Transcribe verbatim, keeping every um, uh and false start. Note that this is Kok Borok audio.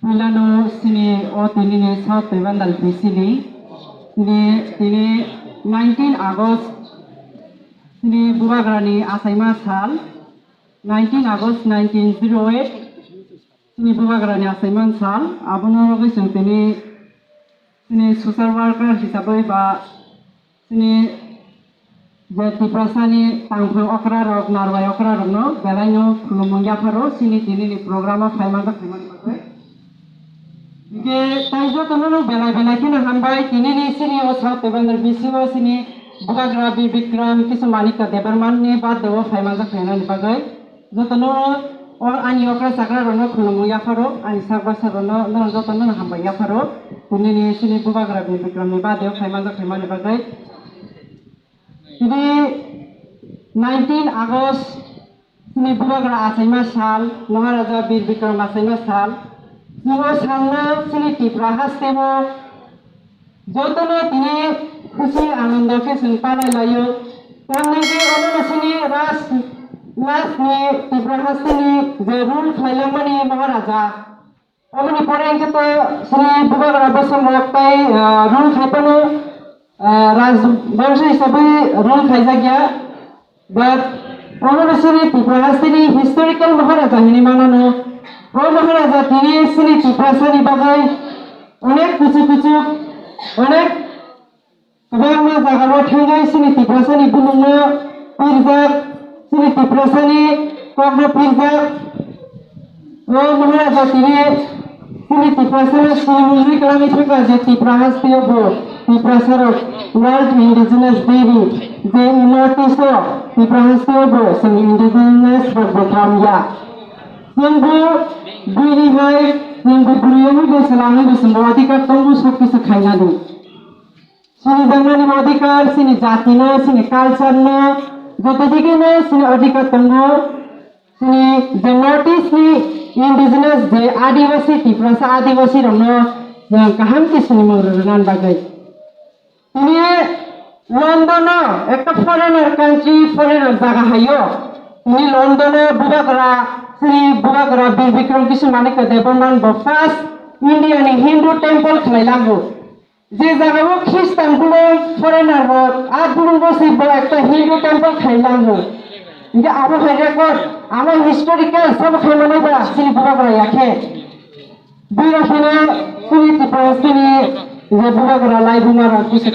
Puilano sini o tini ni South Prebendal B C ni tini, tini nineteen August sini Bubagrani achaima sal, nineteen August nineteen zero eight sini Bubagrani achaima sal, abono rogwi chwng tini, tini social worker hisabai ba chini je Tiprasani tangphang okrarok, narwai okrarokno belaino khulumung yapharo chini tinini programo phaimanjak phaimani bagwi. Hinkhe tai jotono belai belai kheno hambai tinini chini o South Prebendal B C o chini Bubagra Bir Bikram Kisu Manikya Debbarmani birthday o phaimanjak phainani bagwi. Jotono o ani okra chakra rokno khulumung yapharo, ani sak bwsa rokno, norok jotono hambai yapharo. Tinini chini Bubagra Bir Bikramni birthday o phaimanjak phaimani bagwi. Tini nineteen August chini Bubagra achaima sal, Maharaja Bir Bikram achaima sal. Chini o salno chini Tripura hasteo jotono tini khusi anondo khe chwng palai laio. Tamni hwnkhe omono chini Raj, Rajni Tripura hasteni je rule khlailangmani Maharaja. Oboni pore hwnkhe to chini Bubagra bosongrok tai, ah, rule khai phano, ah, Raj bongso hisabai rule khaijak ya. But omono chini Tripura hasteni historical Maharaja hinwi mano no. O Maharaja tini chini Tiprasani bagwi onek kuchuk kuchuk, onek kwbangma jagao thangwi chini Tiprasani bumungno pirjak, chini Tiprasani kokno pirjak. O Maharaja tini chini Tiprasano sinimung wngwi kwlangwi thangkha je Tripura hasteo bo Tiprasarok World Indigenous Day ni je North East o Tripura hasteo bo chwng indigenous rok bo khamya. Chwngbo buini hai chwngbo bwrwi wngwi bo chwla wngwi bo chwngbo adhikar tongo, sob kisu khainani. Chini jangmani adhikar, chini jati no, chini culture no, joto digi no chini adhikar tongo. Chini je North East ni indigenous je Adivasi, Tiprasa Adivasi rok no chwng kaham khe sinimung rwna bagwi. Tini London o ekta foreigner country, foreigner jaga haio. Tini London o Bubagra, chini Bubagra Bir Bikram Kisu Manikya Debbarman bo first India ni Hindu temple khlai lango. Je jagao Christian bumung foreigner rok, a bumung bo se bo ekta Hindu temple khai lango. Hinkhe abo hai record, abo historical, sabo khai manai ba chini Bubagra ya khe. Bwrwi rok hino chini Tripura chini je Bubagra lai buma rok kisa